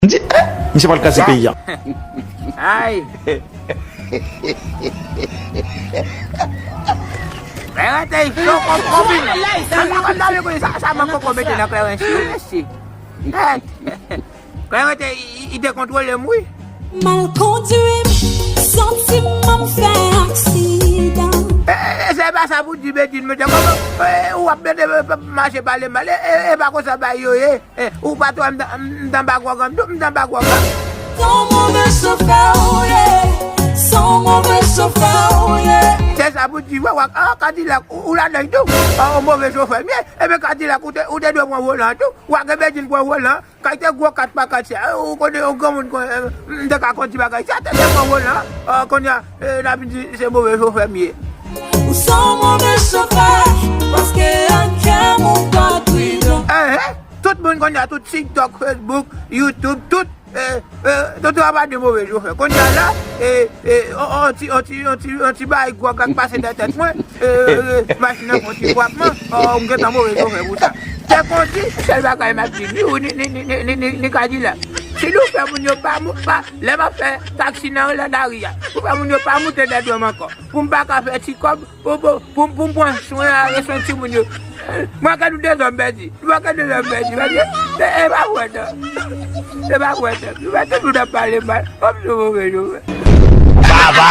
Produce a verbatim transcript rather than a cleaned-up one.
M di, eh, misye pral kraze peyi a. Ay. Arete cho konbine. Sa, sa, sa, sa, sa, sa, man koko mete nan kleren si, mesye. Kleren te, i, i dekontwole m, wi. Mal kondwi m, santi m ap fè aksidan. E, e, e, se pa sa pou di Bedjine, mesye, kòman, e, ou ap mete, e, mache pale mal, e, e, e pa konsa bagay yo ye. E, ou pa twò, m t, m t anba gwòg an, m tou, m t anba gwòg an. Son move chofè ou ye, son move chofè ou ye. Se sa pou di, wè, wè, ah, Kadilak, ou, ou ladan tou. Ah, on move chofè m ye. Ebyen, Kadilak, ou te, ou te dwe pran volan an tou. Wè, gen Bedjine pran volan an. Kay te gwo kat pa kat sa, ou konnen yon granmoun konnen, m te ka kondui bagay sa, te te pran volan, kounye a, n ap di se move chofè m ye. Ou se yon move chofè, paske an kè m ou pa pridan. Enhen, tout moun kounye a, tout TikTok, Facebook, YouTube, tout, e, e, tout yo ap di move chofè. Kounye a la, e, e, on, on ti, on ti, on ti, on ti bagay gwòg k ap pase nan tèt mwen, e, e, machin nan fè on ti frapman, o, m gentan move chofè pou sa. Te kondi, sèl bagay m ap di, ni ou, ni, ni, ni Kadilak. Si nou fè moun yo pa, pa, lè m ap fè taksi nan Landari a, pou fè moun yo pa moute nan dwèm ankò, pou m pa ka fè ti kòb, pou, pou, pou, pou m pran swen a, e swen timoun yo. Mwen ke nou dezòm pèdi, mwen ke dezòm pèdi, paske, e, e pa vre, non. E pa vre, non. Nou pa toujou nan pale mal, kòm nou move chofè. Baba!